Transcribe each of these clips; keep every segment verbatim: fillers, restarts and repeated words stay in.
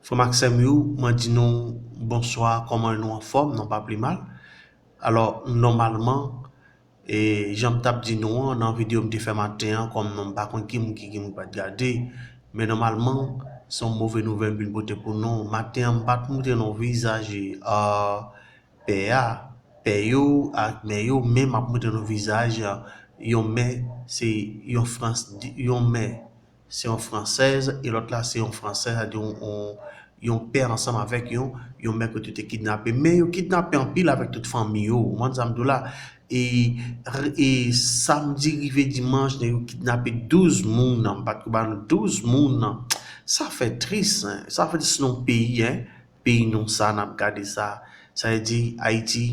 Frè m ak sè m yo, mwen di nou bonswa, kòman nou anfòm, nou pa pi mal. Alò, nòmalman, e, jan m t ap di nou an, nan videyo m te fè maten an, kòm m pa konn ki moun ki, ki moun ki pa t gade, men nòmalman, se yon move nouvèl m vin pote pou nou. Maten an, m pa t montre nou vizaj, a, pè a, pè yo ak mè yo, men m ap montre nou vizaj, a, yon mè, se yon Frans, yon mè, se yon fransèz, e lòt la, se yon fransè, sa di yon, yon, yon pè ansanm avèk yon, yon mè kote yo te kidnape. Men yo kidnape anpil avèk tout fanmi yo, ou konprann sa m di w la. E, e samdi rive dimanch, nèg yo kidnape douz moun, m pa t kou ba nou douz moun. Sa fè tris, en. Sa fè tris nan yon peyi, en. Peyi nou sa, n ap gade sa. Sa vle di, Ayiti,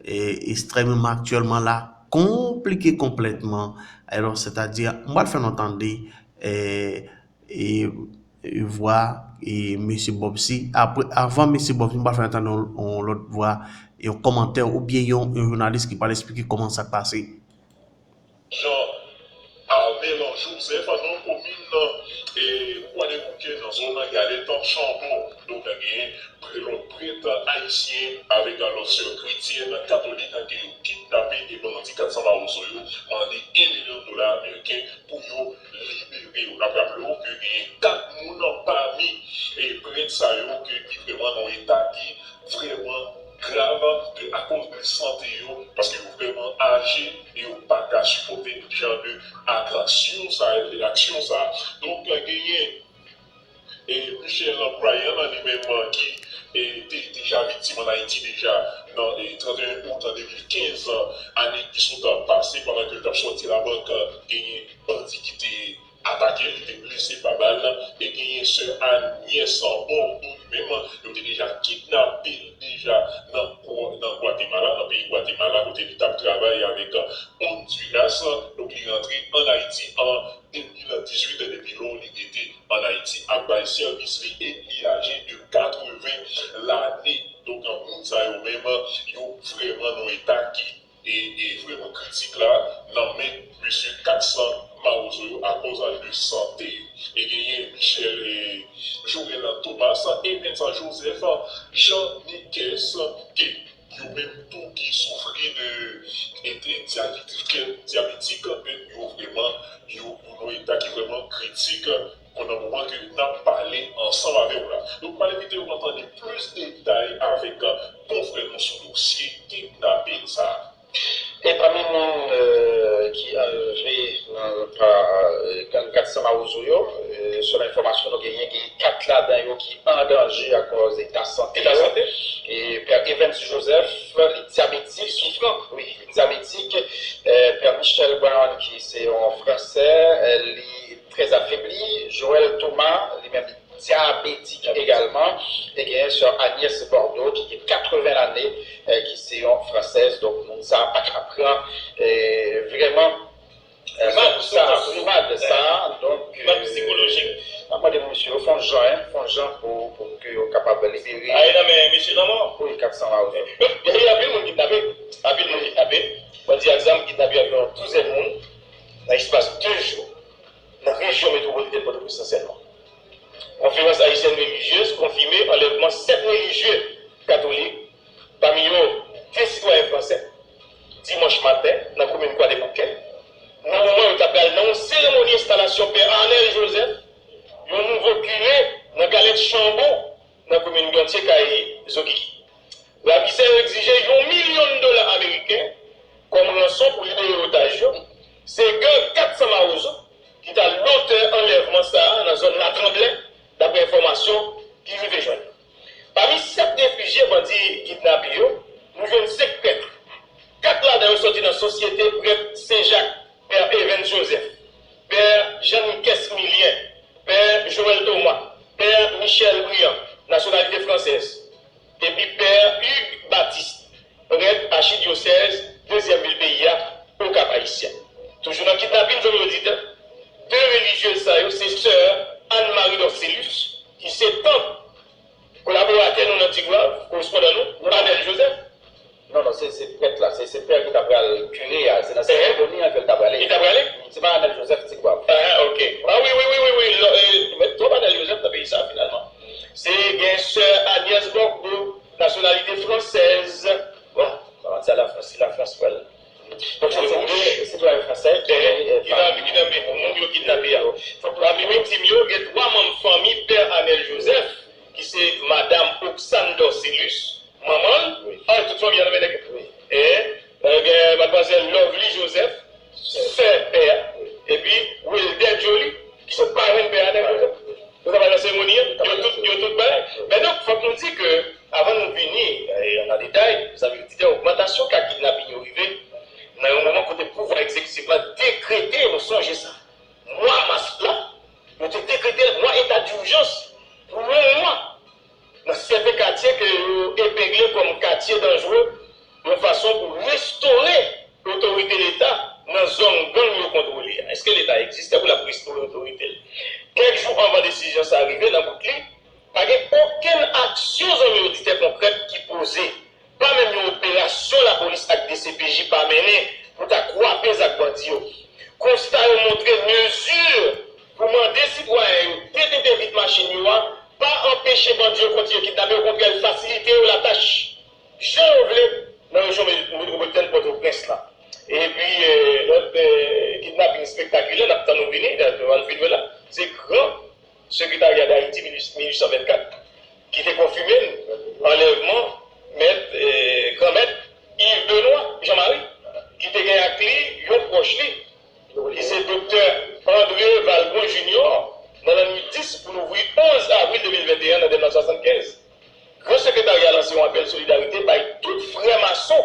e, ekstrèmeman aktyèlman la, konplike konplètman. Alò, sètadi, m pral fè nou tande, e, e, e vwa, e, mesye Bobsy. Apre, avan mesye Bobsy, m pral fè nou tande yon, yon lòt vwa, yon kòmantè oubyen yon, yon jounalis ki pral eksplike kòman sa k pase. Jan Arnel Joseph nan komin, e, Kwadèboukè, nan zòn Galèt Chanbon. Donk, genyen pre-, lòt prèt ayisyen avèk lòt sè kretyèn katolik ke yo kidnape e bandi kat san Mawozo yo mande en milyon dola ameriken pou yo libere yo. N ap raple w ke genyen kat moun pami, e, prèt sa yo ke, ki vrèman nan yon eta ki vrèman grav de, akoz de sante yo, paske yo vrèman aje e yo pa ka sipòte jan de atraksyon sa, de aksyon sa. Donk, genyen, e, Michel Bryan, li menm, ki, e, te deja viktim ann Ayiti deja nan, e, trannteyen out de mil kenz, ane ki sot pase, pandan ke l t ap sòti labank, genyen bandi ki te atake l, li te blese pa bal, e genyen sè Agnes Bordeaux, li menm, yo te deja kidnape l deja nan, nan Gwatemala, nan peyi Gwatemala, kote li t ap travay avèk Honduras. Donk, li rantre ann Ayiti an de mil dizuit, depi lò li rete ann Ayiti ap bay sèvis li, e li aje de katreven lane. Donk, moun sa yo menm, yo vrèman nan eta ki e, e vrèman kritik la nan men mesye kat san Mawozo yo akoz de sante yo. E genyen Michel, e, Joël Thomas e Vincent Joseph, Jean Niquez, ke yo menm tou ki soufri de, e, de dyabèt, kè dyabetik, e yo vrèman, yo, yo nan eta ki vrèman kritik. Pandan moman ke n ap pale ansanm avè w la. Donk, m pral envite w ann tande plis detay avèk, e, konfrè nou sou dosye kidnaping sa a. E pami moun, e, ki anlve nan, pa, e, gang kat san Mawozo yo, e, selon enfòmasyon nou genyen, gen kat ladan yo ki an danje akoz eta sante yo. Eta sante? E Pè Evens Joseph, li dyabetik. Li soufran. Wi, li dyabetik. E, Pè Michel Brown, ki se yon Fransè, e, li trè afebli. Joël Thomas, li menm, li dyabetik egalman. E genyen sè Agnès Bordeaux, ki gen katreven lane, e, ki se yon Fransèz. Donk, moun sa a pa ka pran, e, vrèman, e, primad sa, primad sa. Donk, e, psikolojik. M ap mande mesye yo, fè yon jan, en, fè yon jan pou, pou ke yo kapab libere. Ay, nan men mesye lanmò. Wi, kat san Mawozo. Yo, yo, anpil moun kidnape. Anpil moun kidnape. Bandi ak zam kidnape anviwon douzèn moun nan espas de jou nan rejyon metwopolitèn Pòtoprens lan sèlman. Konferans Ayisyèn Relijyez konfime anlèvman sèt relijye katolik, pami yo de sitwayen fransè, dimanch maten nan komin Kwadèboukè, nan moman yo ta pral nan yon seremoni enstalasyon Pè Arnel Joseph, yon nouvo kire nan Galèt Chanbon, nan komin Gantye kay Zokiki. Ravizè yo egzije yon milyon dola ameriken kòm ranson pou libere otaj yo. Se gang kat san Mawozo ki ta lotè anlèvman sa a nan zòn Latranblè, daprè enfòmasyon ki rive jwenn nou. Pami sèt refijye bandi kidnape yo, nou jwenn senk prèt. Kat ladan yo sòti nan Sosyete Prèt Sen Jak, Pè Evens Joseph, Pè Jean Niquez Milien, Pè Joël Thomas, Pè Michel Briand, nasyonalite fransèz, epi Pè Hugues Baptiste, prèt achidyosèz dezyèm vil peyi a, Okap Ayisyen. Toujou nan kidnapin, zanmi oditè, de relijyez sa yo se sè Anne Marie Dorcélus, ki se tant kolaboratè nou nan Tigwav, korespondan nou, Arnel Joseph. Non, non, se, se prèt la, se, se pè ki ta pral kire a, se nan seremoni an ke l ta prale. Li ta prale? Se pa Arnel Joseph Tigwav. Ah, ok. Ah, wi, wi, wi, wi, wi. Lò, e, mèt twòp Arnel Joseph nan peyi sa, finalman. Se politisye danjre yon fason pou restore otorite Leta nan zòn gang yo kontwole a. Èske Leta egziste pou l ap restore otorite l? Kèk jou anvan desizyon sa a rive, nan bout li, pa gen okenn aksyon zanmi oditè konkrèt ki poze. Pa menm yon operasyon lapolis ak D C P J pa mennen pou ta kwape zak bandi yo. Konsta yo montre mezi pou mande sitwayen yo detente vit machin yo a pa anpeche bandi yo kontinye kidnape, okontrè, l fasilite yo latach. Jan yo vle nan rejyon me- metwopolitèn Pòtoprens la. Epi, eh, lòt eh, kidnaping espektakilè n ap tann ou vini, eh, ann fin wè la, se gran Sekretarya Dayiti, mil uit san vennkat, ki te konfime anlèvman mèt, eh, granmèt Yves Benoît Jean Marie, ki te gen ak li yon pwòch li, ki se Doktè André Valbrun Junior, nan lannwit dis pou louvri onz avril de mil venteyen nan Dèlma swasannkenz. Gran Sekretarya lanse yon apèl solidarite bay tout frè mason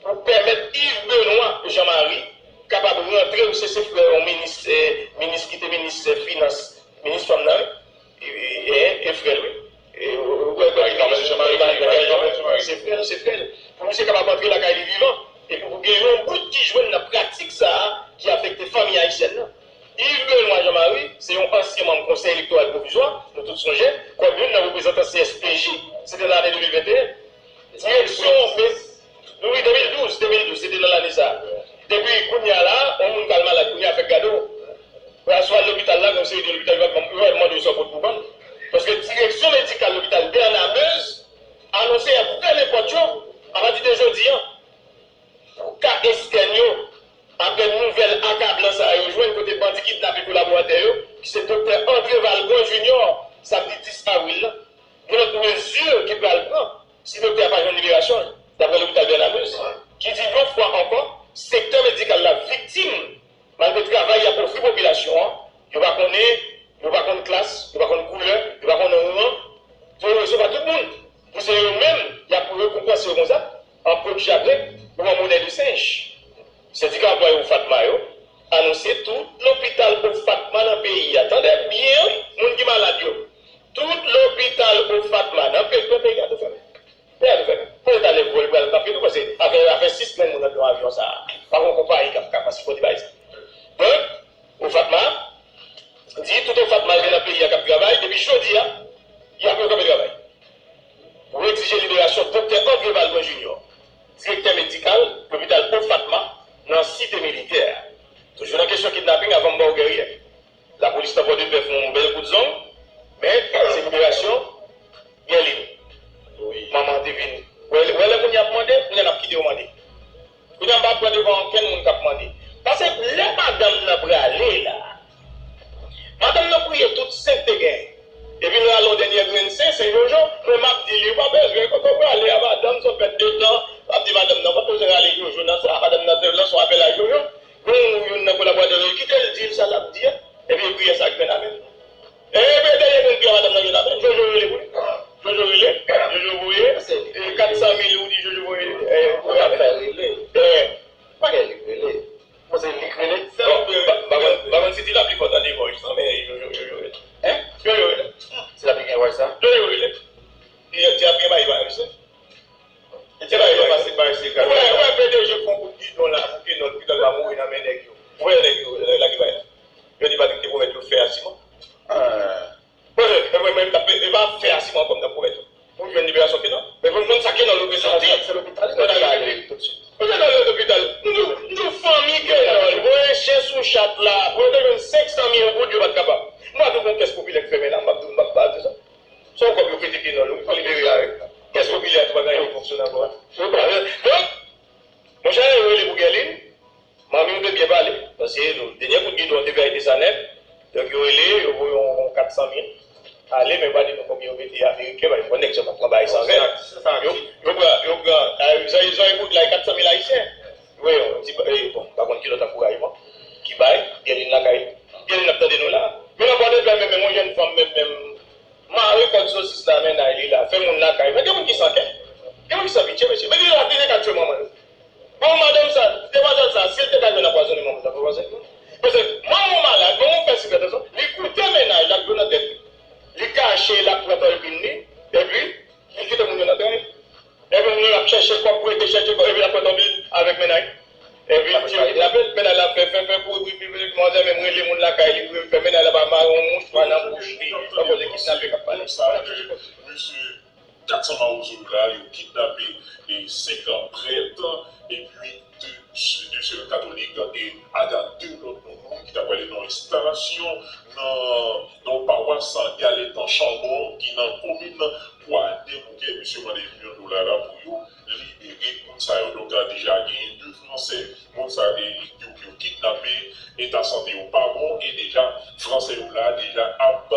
pou pèmèt Yves Benoît Jean Marie kapab rantre, misye se frè yon minis, eh, minis ki te minis, eh, finans, minis fanm nan, wi. E, e, e, e frè l, wi. E, ou, ou, ou, ou, Emmanuel Jean-Marie, Emmanuel Jean-Marie, se frè l, se frè l. Pou misye kapab antre lakay li vivan, epi pou gen yon bout ki jwenn nan pratik sa a ki afekte fanmi ayisyèn nan. Yves Benoît Jean-Marie se yon ansyen manm Konsèy Elektoral Pwovizwa, nou tout sonje, kòm youn nan reprezantan C S P J, se te nan lane de mil venteyen. Direksyon, wi, de mil douz, de mil douz, se te nan lane sa a. Epi, kounye a la, yon moun k al malad, kounye a fèk gade w. Pou al sou al lopital la, gen yon seri de lopital, yo va, yo va mande w sa w pot pou vann. Paske direksyon medikal lopital Bernard Meuze anonse y ap fèmen pòt yo apati de jodi a. Pou ka estèn yo, apre nouvèl akablan sa a yo jwenn kote bandi kidnape kolaboratè yo, ki se Doktè André Valbrun Junior, samdi dis avril la, gen lòt mezi ki pral pran si doktè a pa jwenn liberasyon l, dapre lopital Bernard Meuze, ki di yon fwa ankò, sektè medikal la viktim, malgre travay y ap ofri popilasyon an, yo pa konnen, yo pa konn klas, yo pa konn koulè, yo pa konn ran, yo resevwa tout moun. Pou se yo menm, y ap rekonpanse yo konsa, an po de chagren, ou an monè de senj. Sendika anplwaye OFATMA yo anonse tout lopital OFATMA nan peyi a. Tande byen, wi, moun ki malad yo. Tout lopital OFATMA nan pe- nan peyi a tou fèmen. Peyi a tou fèmen. Pou leta lè vòl pral kanpe tou, paske afè, afè sis grenn moun anndan avyon sa a. Pa gen konpayi k ap ka sipòte bagay sa. Donk, OFATMA di tout OFATMA ki nan peyi a k ap travay, depi jodi a, y ap rekanpe travay. Pou egzije liberasyon Doktè André Valbrun Junior, direktè medikal lopital OFATMA nan Site Militè a. Toujou nan kesyon kidnaping, avan m ba w Guerrier. Lapolis nan Pòdepè fè yon bèl kout zong, men se liberasyon Guerline. Manman an te vin. Wè, wè lè moun y ap mande, kounye a n ap kite yo mande. Kounye a m pa pran devan okenn moun k ap mande. Paske lè madanm nan prale la, madanm nan priye tout sen te gen. Epi l rale yon dènye grenn sen, se Jojo. Men m ap di li, ou pa bezwen, kote w prale a, madanm, se yon pèt de tan. M ap di madanm nan, ou pa bezwen rale Jojo nan sa. Madanm nan te lanse yon apèl a Jojo. Bon, youn nan kolaboratè yo, kite l di l sa l ap di a. Epi priyè sa k jwenn amèn. Epi dènye moun priyè madanm nan jwenn amèn. Jojo rele pou li. Jojo rele. Jojo voye. E, kat san mil ou di Jojo voye. E, voye amèn. E, pa gen li k rele. Bon, se li k rele. Bon, ba- ba konn- ba konn si ti lapli fò tande vòj sa, men Jojo, Jojo rele. Hein? Jojo rele. Ti lapli gen vòj sa? Jojo rele. Ti lapli gen vòj sa? Ou wè, ou wè P D G fè yon kout gidon la pou ke nòt gidon la mouri nan men nèg yo. Ou wè nèg yo lage bay la. Yo di Patrick te pwomèt yo fè a siman. Bon, e, e, e, e pa fè a siman kòm nan pwomèt yo. Pou jwenn liberasyon Kenan. Men pou nou konn sa Kenan reprezante. Se lopital, se lopital. Pou Kenan al lopital. Nou, nou, nou fanmi Kenan. Voye chen sou chat la. Pou yo te jwenn senk san mil goud, yo pa t kapab. M pa tou gon kès popilè k fèmen la, m ap di, m ap di sa. Se yon kòb yo pete pye nan l wi, pou libere avèk. Kès popilè a tou pa gen anyen ki fonksyone ankò a. Donk, monchè, yo rele pou Guerline, manmi w te byen pale, paske dènye kout gidon te fè a te sa nèt. Donk, yo rele, yo voye yon kat san mil ale, men yo pa di nou konbyen yo mete ameriken, paske m konn nèg sa p ap pran bagay san ven. Yo, yo pran, yo pran, a, zòrye, zòrye bout la, e kat san mil ayisyen. Wi, yon ti, e, bon, m pa konn ki lòt ankourajman ki bay, Guerline lakay li. Guerline ap tande nou la. Men nan Pòdepè menm, menm yon jèn fanm menm, menm, mare kòd sosis la, mennaj li la, fè moun lakay. Men gen moun ki san kè. Gen moun ki san pitye, mesye. Men gen la, te ka tchwe manman yo. Bon, madanm sa, demwazèl sa, si l te ka jwenn anpwazonnen manman sa, pou panse. Paske manman w malad, manman w fè sipètansyon, li koute mennaj la, dlo nan tèt li. Li kache, l ap pran tòlpin li, epi li kite moun yo nan teren. Epi moun yo ap kat san mawozo yo la, yo kidnape e senk prèt, epi de, de sè katolik e aga de lòt moun ki ta prale nan enstalasyon nan, nan pawas Galèt Chanbon ki nan komin Kwadèbouke. Misye mande milyon dola la pou yo libere moun sa yo. Donk, deja genyen de Fransè, moun sa yo ki yo kidnape, eta sante yo pa bon, e deja Fransè yo la deja ap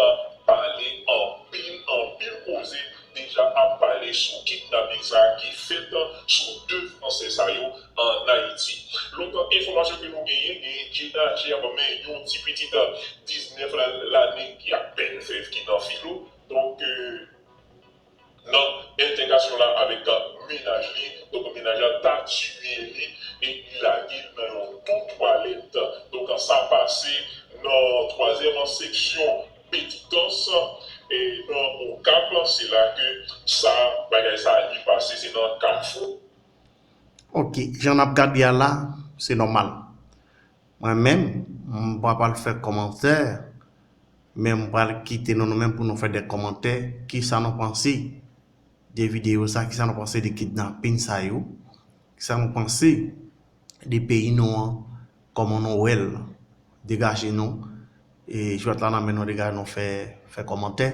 pale anpil, anpil koze, deja ap pale sou kidnaping sa ki fèt sou de Fransè sa yo ann Ayiti. Lòt enfòmasyon ke nou genyen, genyen Jenna Germain, yon ti pitit diznèf la-, lane ki apèn fèv, ki nan filo. Donk, euh, nan entègasyon la avèk mennaj li, donk mennaj la ta tiye li e li lage l nan yon twou twalèt. Donk, sa pase nan twazyèm seksyon Petitans e nan Okap, se la ke sa, bagay sa li pase, se nan Kafou. Ok, jan n ap gade a la, se nòmal. Mwen menm, m pa pral fè kòmantè, men m pral kite nou, nou menm pou nou fè de kòmantè. Kisa nou panse de videyo sa? Kisa nou panse de kidnaping sa yo? Kisa nou panse de peyi nou an? Kòman nou wè l? Degaje nou. E jwèt la nan men nou, degaje nou fè, fè kòmantè.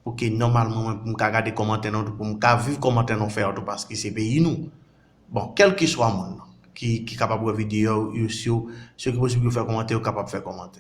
Pou ke nòmalman, mwen, pou m ka gade kòmantè nou, pou m ka viv kòmantè nou fè yo tou, paske se peyi nou. Bon, kèlkeswa moun ki, ki kapab wè videyo yo, si yo, si yo gen posiblite yo fè kòmantè, yo kapab fè kòmantè.